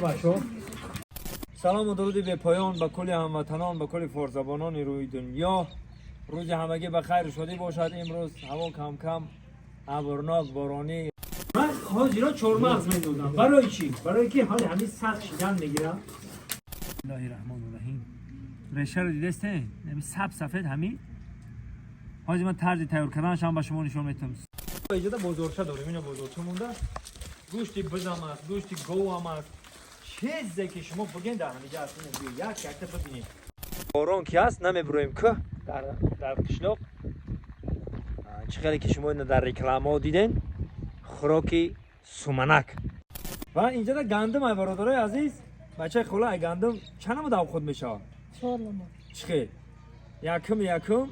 Бачо, салому дуруди бепоён ба кулли ҳамватанон, ба кулли форсзабонони рӯи дунё. Рӯзи ҳамагӣ ба хайру шодӣ бошад. Имрӯз ҳаво кам-кам абрнок, боронӣ. Ман ҳозиро чормағз мендозам. Барои чӣ? Барои ки ҳоли ҳамин сахт шидан мегирам. Бисмиллоҳи раҳмони раҳим. Решаро дидестен? Ҳамин саб сафед ҳамин. Ҳозир ман тарзи тайёр карданашам ба шумо нишон метавам. Иҷода бозорча дорем, ина бозорча монда. Гӯшти бизам аст, гӯшти говам аст. Чизе ки шумо бигӯед, дар ҳамиҷа аст. Ина биё, як якта бибинед. Борон ки ҳаст, намебуроем кӯҳ, дар қишлоқ. Чӣ хеле ки шумо ина дар рекламаҳо диден, хӯроки суманак. Ва инҷода гандум ай, бародарои азиз, бачаи хола, ай гандум чанд намуд авход мешавад? Чор намуд. Чӣ хел? Якум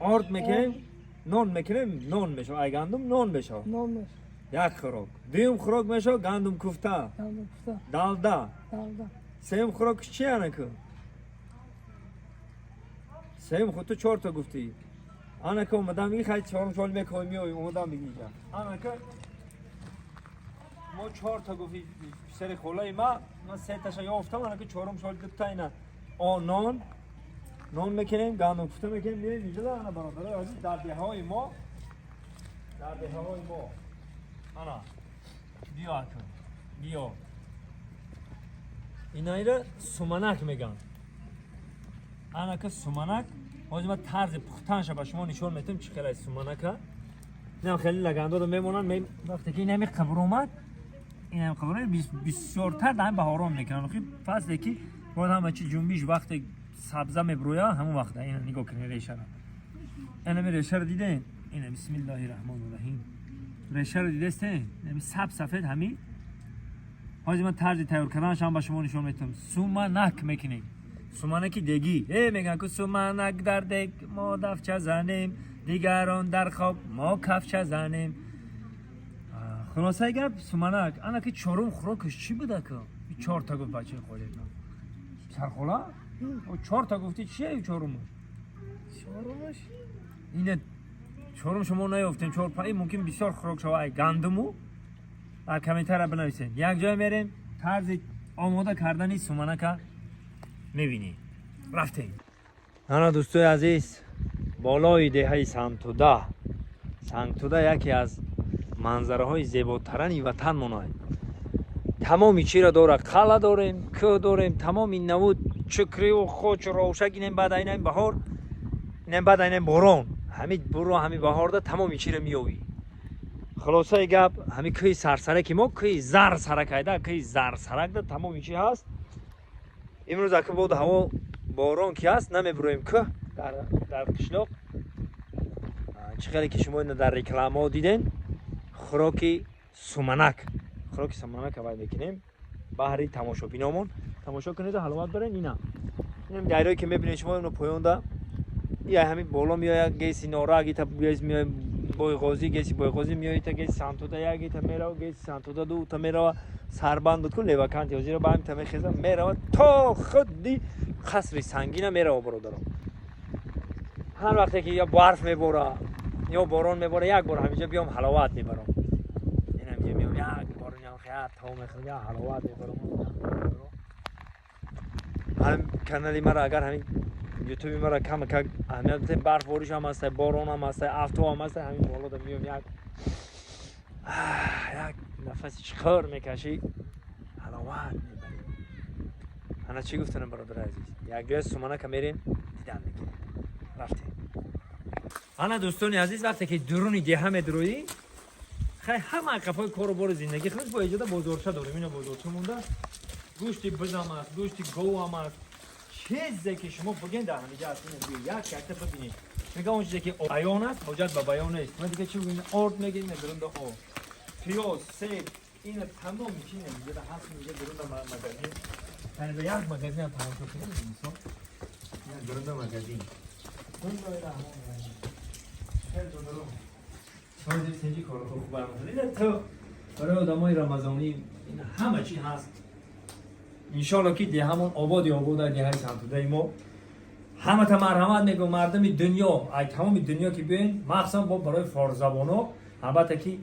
орд мекунем, нон мекунем, нон мешавад. Ай гандум нон мешавад. Нон мешавад. Як хӯрок. Дуюм хӯрок мешавад гандум куфта. Гандум куфта. Далда. Далда. Сеюм хӯрок чи анаку? Сеюм худ ту чорта гуфтӣ. Анака омадам миги, хай, чорум шол мекои, миёи, омадам миги инҷа. Анака мо чорта гуфти писари холаи ма, ман сеташа ёфтам, анака чорум шол дута ина. О нон мекунем, гандум куфта мекунем, миёем инҷа. Ана, бародарои азиз, дар деҳаҳои мо, дар деҳаҳои мо. Ана биё, ака, биё. Инаира суманак меган. Анака суманак. Ҳозир ман тарзи пухтанша ба шумо нишон метавам, чӣ хелай суманака. Инам хеле лагандоро мемонанд. Вақте ки инами қабр омад, инам қабр бисёртар дар ҳамин баҳорон мекунанд. Охи фасле ки бояд ҳама чи ҷунбиш, вақте сабза мебурӯя, ҳамон вақта. Ина нигоҳ кунед решара. Инами решаро диден? Ина, бисмиллоҳи раҳмони раҳим. Решаро дидестен? Ҳамин саб сафед ҳамин. Ҳозир ман тарзи тайёр карданашам ба шумо нишон метавам. Суманак мекунем, суманаки дегӣ. Мегӯянд ку: суманак дар дег, мо дафча занем, дигарон дар хоб, мо кафча занем. Хулосаи гап, суманак. Ана ки чорум хӯрокаш чӣ буда ку? Чорта гуфт бачаи холе, сархола. Чорта гуфти, чие чорумаш? Чорумаш? Ине чорум шумо наёфтем. Чор па мумкин бисёр хӯрок шава ай гандуму. Дар комментария бинависед. Як ҷое мерем, тарзи омода кардани суманака мебинем. Рафтем. Ана, дӯстои азиз, болои деҳаи Сангтуда. Сангтуда яке аз манзараҳои зеботарани ватанмонад. Тамоми чиро дорад: қалъа дорем, кӯҳ дорем, тамоми навуд чукриву хочу ровшак. Инем баъд инам баҳор, инем баъд инем борон, ҳами буро, ҳами баҳорда тамоми чиро меёвӣ. Хулосаи гап, ҳами кӯҳи сарсараки мо, кӯҳи зар саракайда, кӯҳи зарсаракда тамоми чи ҳаст. Имрӯз ака боду ҳаво борон ки ҳаст, намебуроем кӯҳ, дар қишлоқ. Чӣ хеле ки шумо ина дар рекламаҳо диден, хӯроки суманак, хӯроки суманак аввал мекунем. Баҳри тамошобиномон тамошо кунеду ҳаловат барен. Ина инам дарёе ки мебинед шумо ино поёнда, я ҳамин боло меояд, геси Норак, ита гес меояд Бойғозӣ, геси Бойғозӣ меояд, ита геси Сантуда як, ита мерава геси Сантуда ду, та мерава Сарбанд буд ку, Леваканти ҳозира ба ҳамин та мехеза, мерава то худи қасри Сангина мерава. Бародарон, ҳар вақте ки ё барф мебора, ё борон мебора, як бор ҳаминҷа биём, ҳаловат мебарам. Инамҷа меом, як бор инам хеят то мехӯрам, як ҳаловат мебарам. Ҳам канали мара, агар ҳамин ютуби мара кама как аҳамият бидем, барф бориш ҳам ҳаста, борон ҳам ҳаста, афтоб ҳам ҳаста, ҳамин болода меом, як нафаси чиқор мекашӣ, ҳаловат мебарӣ. Ана чӣ гуфтанам, бародари азиз, якҷоя суманака мерем, дидан мекунем. Рафтем. Ана, дӯстони азиз, вақте ки дуруни деҳа медуроӣ, хай, ҳама қафои кору бори зиндагӣ худаш бо иҷода бозорча дорем. Ина бозорча монда. Гӯшти бизам аст, гӯшти говам аст, чизе ки шумо бигӯед, дар ҳамиҷа аст. Ина биё, як якта бибинед. Мегӯям, он чизе ки аён аст, ҳоҷат ба баён нест. Ма дига чӣ бигӯем? Орд мегӯем, дурунда орд, пиёз, себ, ина тамоми чи инҷа ҳаст. Инҷа дурунда магазин, яъне ба як магазин ҳам тамошо кунем. Инсон ина дурунда магазин. Хеле дурун. Сенҷи корро хуб бармедорад. То барои одамои рамазонӣ ин ҳама чи ҳаст. Иншоалло, ки деҳамон ободи обода, деҳаи Сангтудаи мо. Ҳамата марҳамат мегӯм, мардуми дунё, ай тамоми дунё ки биёен, махсусан бо барои форсзабоно, албатта ки.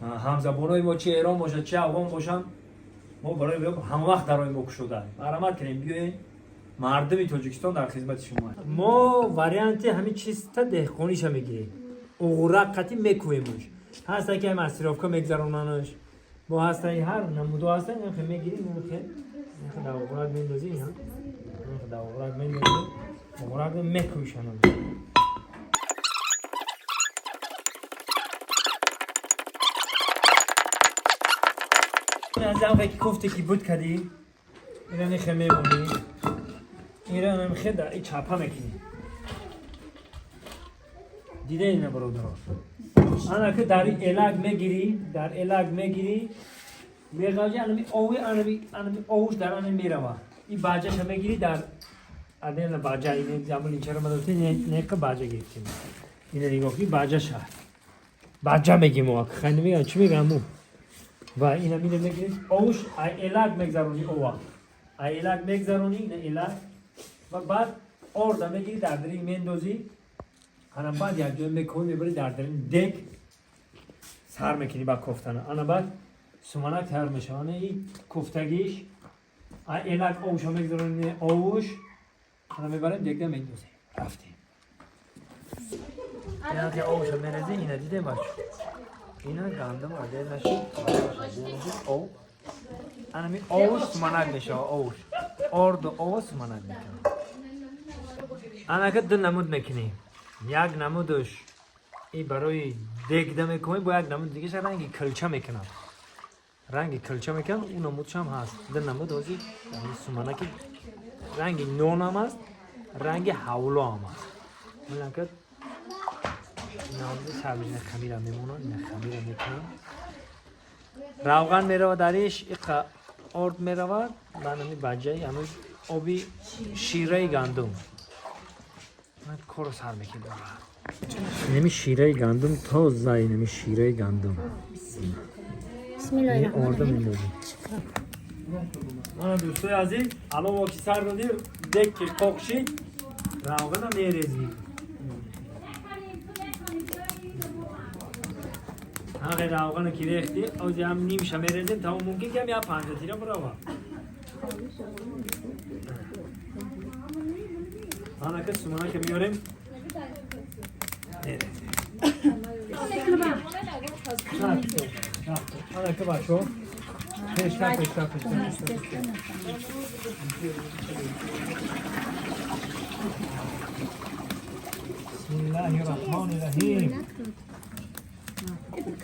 Ҳамзабонои мо чи Эрон бошад, чи афғон бошанд, мо барои ҳамвақт дарои мо кушодаем. Марҳамат кунем, биёен, мардуми Тоҷикистон дар хизмати шумо. Мо варианти ҳамин чиста деҳқониша мегирем, уғурак қати мекӯемш. Ҳаста ки ҳам массировка мегзаронанш, бо ҳаста ҳар намудо ҳаста, инхе мегирем, инхе дар уғурак мендозӣ, дар уғурак мендозӣ, уғурак мекӯшанам. Аз ҳам ки кофте ки буд кардӣ, ина нихе мемонӣ, ира намхе дар и чапа мекунӣ. Дида ина, бародаро, ана ки дар элак мегирӣ, дар элак мегирӣ, меғаҷи, анами ови, анами овуш дар ана мерава. И баҷаша мегирӣ дар адена баҷа, ин замон инчара мадофти неқа баҷа гирифтем. Ина нигоҳ ки баҷаша. Баҷа мегим мо, хай намегам, чӣ мегам мо? Ва ина мина мегирӣ, овуш ай элак мегзаронӣ, ова. Ай элак мегзаронӣ, ина элак ва баъд орда мегирӣ, дар дарин мендозӣ. Ана баъд як ҷой мекунӣ, мебарӣ дар дарин дег сар мекунӣ ба кофтана. Ана баъд суманак тайёр мешавад. Ана и кофтагиш, ай элак овуша мегзаронӣ, овуш ана мебарем, дегда мендозем. Рафтем. Ина ки овуша мерезӣ, ина дидем, бачо. Ина гандум адел нашид, ов. Ана ми овуш суманак мешавад, овуш. Орду ова суманак мекунад. Ана ки ду намуд мекунем. Як намудаш и барои дегда мекунем, бо як намуд дигаша ранги килча мекунам. Ранги килча мекунам, ӯ намудшам ҳаст. Ду намуд ҳозир суманаки ранги нонам аст, ранги ҳавло ҳам аст. Ана ки сабзина хамира мемонад, ина хамира мекунам. Равған меравад дариш, иқа орд меравад, баъд ҳами баҷаи ҳами оби шираи гандум. Ман корро сар мекунем. Инами шираи гандум тоза, инами шираи гандум. Орда мендозем. Мана, дӯстои азиз, алово ки сар додӣ, дег ки қоқ шид, равғана мерезӣ. Ҳақи равғана ки рехтӣ, ози ҳам нимша мерезем, тамом, мумкин ки ҳам як панҷатира бирава. Ана ки суманака меёрем, мерезем. Ана ки, бачо, пештар, пештар, пештар, пештар. Бисмиллаҳи раҳмони раҳим.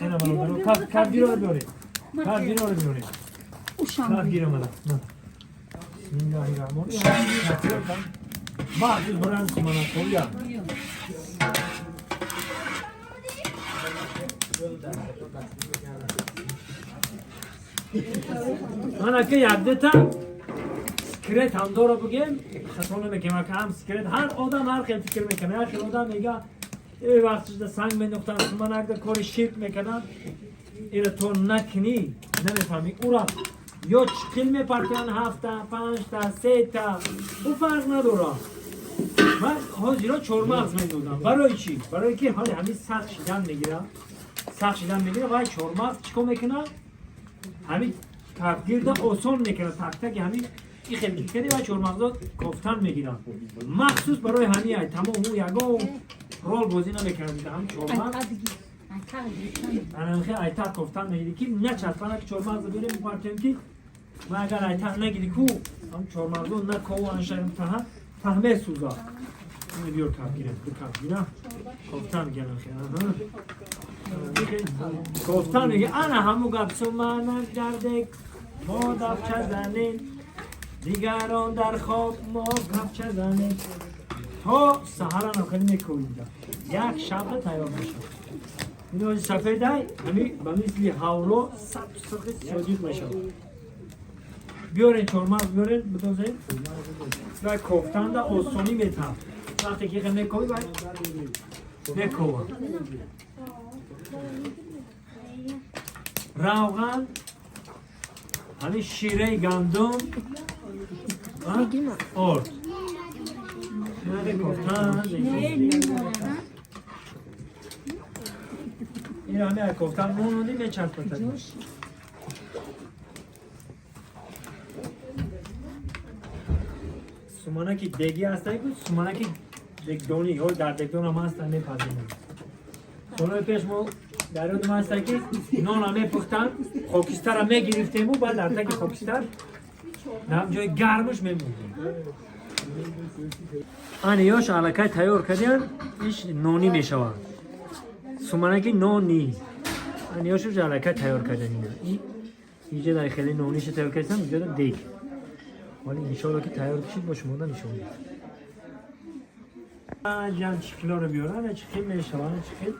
Ина, бародаро, кафгиро биёред. Кафгиро биёред. Кафгиро мана. Бисмиллаҳи раҳмони раҳим. Махсус барои суманакоя. Мана ки якдета секрет ҳам дора, бугем, хато намекунем. Ҳам секрет, ҳар одам ҳар хел фикр мекунад. Ҳар хел одам мега, э, вақтшда санг мендохтан, суманакда кори ширк мекарданд. Ира то накунӣ, намефаҳмӣ. Ура ё чиқил мепартоянд, ҳафта, панҷта, сета, ӯ фарқ надорад. Ман ҳозиро чормағз мендозам. Барои чӣ? Барое ки ҳоли ҳамин сахт шидан мегирад, сахт шидан мегирад. Вай чормағз чӣ кор мекунад? Ҳамин кафгирда осон мекунад, тактаки ҳамин и хел кардӣ ва чормағзо кофтан мегиранд. Махсус барои ҳамин ай, тамом. Ӯ ягон рол бозӣ намекунад, ҳам чормағз анамхе айтақ кофтан мегирӣ, ки начаспана, ки чормағзо берем мепартоем, ки ма агар айтақ нагирӣ ку, ҳам чормағзо накову аншарим, таҳа таҳ месӯзад. Биёр кафгира, ду кафгира кофтан мегирам. Кофтан меги, ана ҳаму гап: суманак дар дег, мо дафча занем, дигарон дар хоб, мо кафча занем. То саҳара нокани мекӯида, як шаба тайёр мешавад. Ино сафедай ҳами ба мисли ҳавло сабз, сурхи содиқ мешавад. Биёрен, чормағз биёрен, бидозем. Вай кофтанда осонӣ метавад. Вақте ки мекови, вай мекова. Равған, ҳамин шираи гандум, орд кофтан. Ин ҳами кофтан мононди, мечаспад. Суманаки деги ҳастай ку, суманаки дегдонӣ ё дар дегдон ҳам ҳаста, мепазем. Солҳои пеш мо дар ёдам ҳаста, ки нона мепухтанд, хокистара мегирифтему, баъд дар таги хокистар дар ҷои гармаш мемондем. Ани ёш аллакай тайёр кардиян, иш нонӣ мешавад, суманаки нони. Ани ёшаш аллакай тайёр кардан. Ина иҷа дар хеле нониша тайёр кардам, иҷода дег. Вале иншоалло, ки тайёр кишид, бо шумода нишон медиҳам. Ҷан, чиқилоро биёр, ана чиқил мешава, ана чиқил,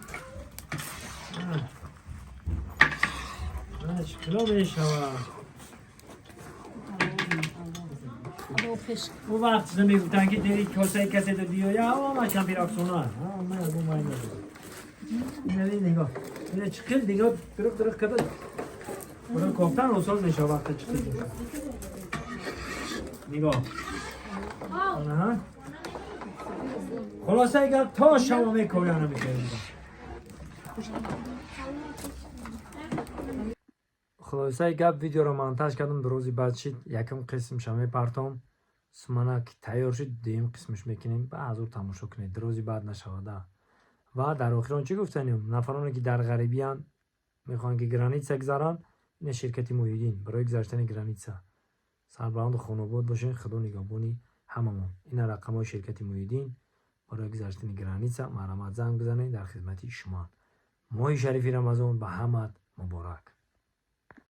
ана чиқило мешава. Ӯ вақт чиза мегуфтанд, ки дери косаи касе до биёя, ама кампир афсона, ама ягон. Нигоҳ, ина чиқил, нигоҳ, дурӯқ дурӯқ када кофтан осон мешава вақте чиқил мешава. Нигоҳ. Аҳа. Хулосаи гап, то шаво мекояна мекоям. Хулосаи гап, видеоро монтаж кардам, 2 рӯзи баъд шид. Якум қисмша мепартом. Суманак тайёр шуд, дуюм қисмаш мекунем. Ба ҳазур тамошо кунед, 2 рӯзи баъд нашавада. Ва дар охирон чӣ гуфтанем? Нафароне, ки дар ғарибиянд, мехоҳанд, ки граница гузаранд, ина ширкати Муҳиддин барои гузаштани граница. Сарбаланду хонобод бошед, Худо нигаҳбони ҳамамон. Ина рақамҳои ширкати Муҳиддин барои гузаштани граница, марҳамат, занг бизанед, дар хизмати шумоанд. Моҳи шарифи Рамазон ба ҳамат муборак.